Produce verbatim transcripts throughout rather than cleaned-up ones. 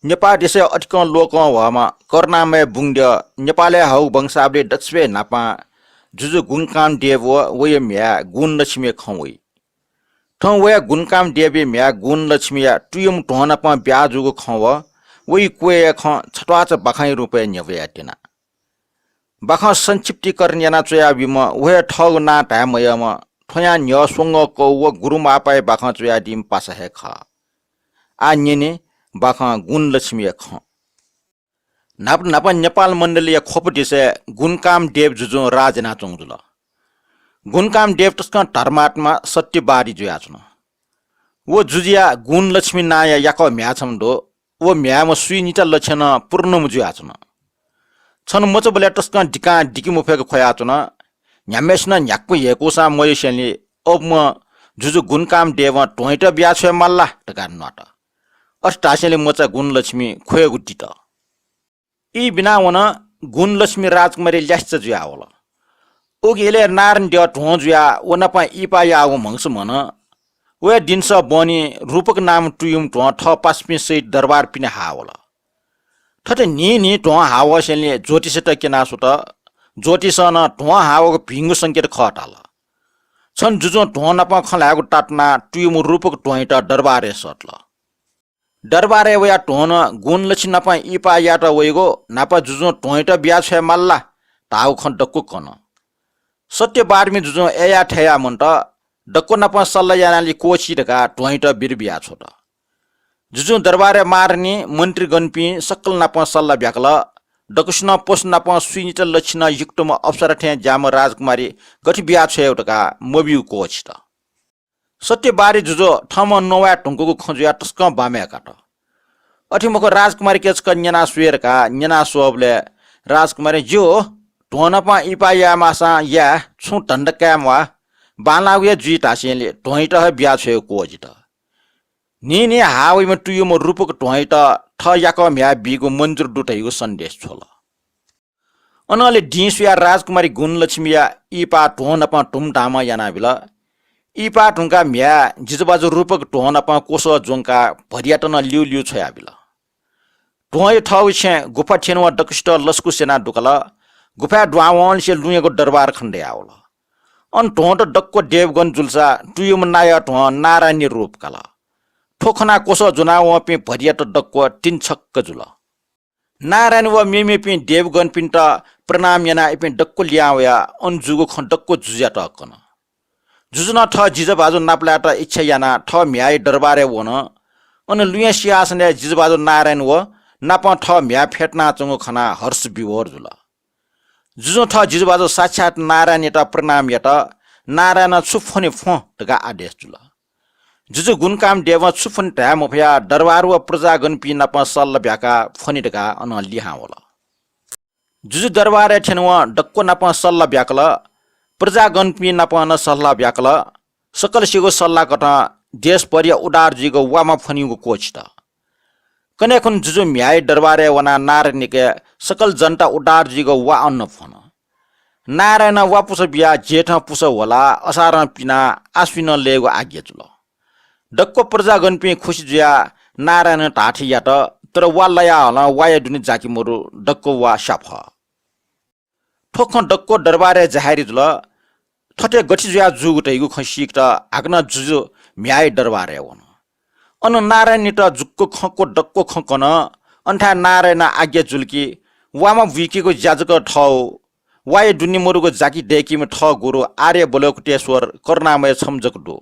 नेपाः देशय् अतिकं लोकंह्वाःम्ह करुणामय बुंद्यः नेपालय् हःगु वंशावली दक्वसिबय् न्हापां जुजु गुणकामदेव व वया म्ह्याय् गुणलक्ष्मीया खँ वइ। थौं वया गुणकामदेवया म्ह्याय् गुणलक्ष्मीया तुयुम्ह ध्वं नाप ब्याहा जूगु खँ व वइ क्वय्‌या खँ छत्वाःचा बाखंया रूपय् न्ह्यब्वया त्यना। बाखं संक्षिप्तीकरण याना च्वया ब्यूम्ह व हे थःगु नां धाये मयःम्ह थ्वयां न्ह्यः स्वंगः कौ व गुरुमापाया बाखं च्वयादीम्ह पासा हे खः। आः न्यने बाखं गुणलक्ष्मीया खँ। न्हापा न्हापा नेपाल मण्डलीया ख्वप देशय् गुणकामदेव जुजुं राज यानाच्वंगु जुल। गुणकामदेव तसकं धर्मात्मा सत्यवादी जुयाच्वन। व जुजुया गुणलक्ष्मी नांया याकः म्ह्याय् छम्ह दु। व म्ह्याय्‌म्ह स्वीनिता लच्छिनं पूर्णम्ह जुयाच्वन। छन्हु मचाबलय् तसकं दिकां दिके मफय्‌क ख्वयाच्वन। न्ह्याम्हय्‌सिनं न्ह्याक्व ह्यय्‌कूसां मयःसेंलि अबुम्ह जुजु गुणकामदेवं ध्वंयात बियाछ्वये माल ला धकाः न्वात। अथे धासेंलि मचा गुणलक्ष्मी ख्वयेगु दित। ई बिना वन। गुणलक्ष्मी राजकुमारी ल्यासेचा जुयावल। उगु इलय् नारायण द्यः ध्वं जुयाः व नाप इहिपाः याःगु म्हगस म्हन। वया दिनसः बहनी रूपक नाम तुयुम्ह ध्वं थः पासापिं सहित दरबार पिने हाः वल। थथे न्हिं न्हिं ध्वं हाः वःसेंलि ज्योतिषीत क्यना स्वत। ज्योतिषं नं ध्वं हाः वःगु भिंगु संकेत खः धाल। छन्हु जुजुं ध्वं नाप खँ ल्हायेगु तातुनाः तुयुम्ह रूपक ध्वंयात दरबारय् सःतल। दरबारय् वयाः ध्वं नं गुणलक्ष्मी नाप इहिपाः यायेत वइगु, न्हापा जुजुं ध्वंयात बियाछ्वये माल ला धाःगु खँ दक्व कन। सत्यवादी जुजुं अय्‌या थय्‌या मन्त, दक्व नाप सल्लाह यानालि क्वःछी धकाः ध्वंयात बिदा बियाछ्वत। जुजुं दरबारय् महारानी, मन्त्रीगणपिं सकल नाप सल्लाह ब्याकल। दक्वसिनं पशु नाप स्वीनिता लच्छिनं युक्तम्ह अप्सरा थें ज्याःम्ह राजकुमारी गथे बियाछ्वयेगु धकाः मब्यूगु क्वःछित। सत्यवादी जुजु थःम्हं नवाये धुंकूगु खँ जुयाः तसकं बांमय् कात। अथे मखु, राजकुमारीके छकः न्यना स्वये धकाः न्यना स्वःबलय् राजकुमारीं, ज्यू, ध्वं नाप इहिपाः याये माःसां याये, छुं धन्दा काये म्वाः, बांलाःगु हे जुइ धासेंलि ध्वंयात हे बियाछ्वयेगु क्वःजित। न्हिं न्हिं हाः वइम्ह तुयुम्ह रूपक ध्वंयात थः याकः म्ह्याय् बीगु मन्जुर दु धइगु सन्देश छ्वल। अनंलि दिं सुयाः राजकुमारी गुणलक्ष्मीया इहिपाः ध्वं नाप धुमधामं यानाबिल। इहिपाः धुंकाः म्ह्याय् जिजुभाजु रूपक ध्वं नाप क्वसः ज्वंकाः भरियात नं ल्यूल्यू छ्वयाबिल। ध्वंया थःगु छेँ गुफा थ्यनेवं दक्वसित लसकुस यानाः दुकल। गुफाय् दुहां वंनिसें लुँयागु दरबार खनेदयावल। अन ध्वंत दक्व देवगण जुलसा तुयुम्ह नायः ध्वं नारायणया रूप काल। थ्व खनाः क्वसः ज्वनावंपिं भरियात दक्व तिनिछक्क जुल। नारायण व मेमेपिं देवगणपिन्त प्रणाम यानाः इपिं दक्व लिहां वयाः अन जूगु खँ दक्व जुजुयात कन। जुजुं नं थः जिजुभाजु नापलायेत इच्छा यानाः थः म्ह्याय्‌या दरबारय् वन। अन लुँया सिंहासनय् जिजुभाजु नारायण व नापं थः म्ह्याय् फ्यतुनाच्वंगु खनाः हर्ष विभोर जुल। जुजुं थः जिजुभाजु साक्षात् नारायणयात प्रणाम यात। नारायणं छु फ्वने फ्वँ धकाः आदेश जुल। जुजु गुणकामदेवं छु फ्वने धाये मफयाः दरबार व प्रजागणपिं नाप सल्लाह ब्याकाः फ्वने धकाः अनं लिहां वल। जुजु दरबारय् थ्यनेवं दक्व नाप सल्लाह ब्याकल। प्रजागणपिं नाप नं सल्लाह ब्याकल। सकलसिगु सल्लाहकथं देशभरिया उद्धार जुइगु वामा फ्वनीगु क्वःछित। कन्हय् खुन्हु जुजु म्ह्याय्‌या दरबारय् वनाः नारायणयाके सकल जनता उद्धार जुइगु वा अन्न फ्वन। नारायणं वा पुसा बियाः जेठं पुसा ह्वलाः असारं पिनाः आश्विनं लयेगु आज्ञा जुल। दक्व प्रजागणपिं खुसि जुयाः नारायणं धाःथें यात, तर वा लयाहलं वाया दुने जाकि मदु, दक्व वा स्याफः। थ्व खँ दक्व दरबारय् जाहेरी जुल। थथे गथे जुयाः जूगु धइगु खँ सीकेत हाकनं जुजु म्ह्याय्‌या दरबारय् वन। अन नारायणयात जुक्क खँ क्व दक्व खँ कन। अन थाय् नारायणं आज्ञा जुल कि वामा बुइकेगु ज्या जक थःगु, वाया दुने मदुगु जाकि दय्‌कीम्ह थः गुरु आर्यवलोकितेश्वर करुणामय छम्ह जक दु।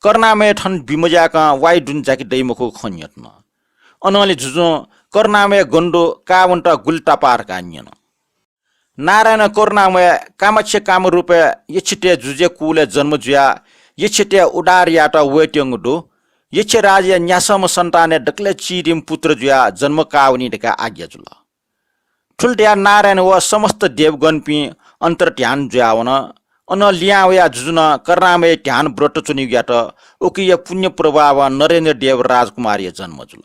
करुणामय थन बिमज्याकं वाया दुने जाकि दइ मखुगु खँ न्यतन। अनंलि जुजुं करुणामय गन दु, काः वनेत गुलि तापाः धकाः न्यन। नारायणं करुणामय कामाक्ष कामरूपय् यक्षतय् जुजुया कुलय् जन्म जुयाः यक्षतय् उद्धार यायेत वयेत्यंगु दु। यक्ष राजाया न्यासःम्ह सन्तानय् दकलय् चिधीम्ह पुत्र जुयाः जन्म काः वनी धकाः आज्ञा जुल। थुलि धयाः नारायण व समस्त देवगणपिं अन्तर्ध्यान जुयावन। अनं लिहां वयाः जुजुं नं करुणामय ध्यान व्रत च्वनीगु यात। उकिया पुण्य प्रभावं नरेन्द्र देव राजकुमारया जन्म जुल।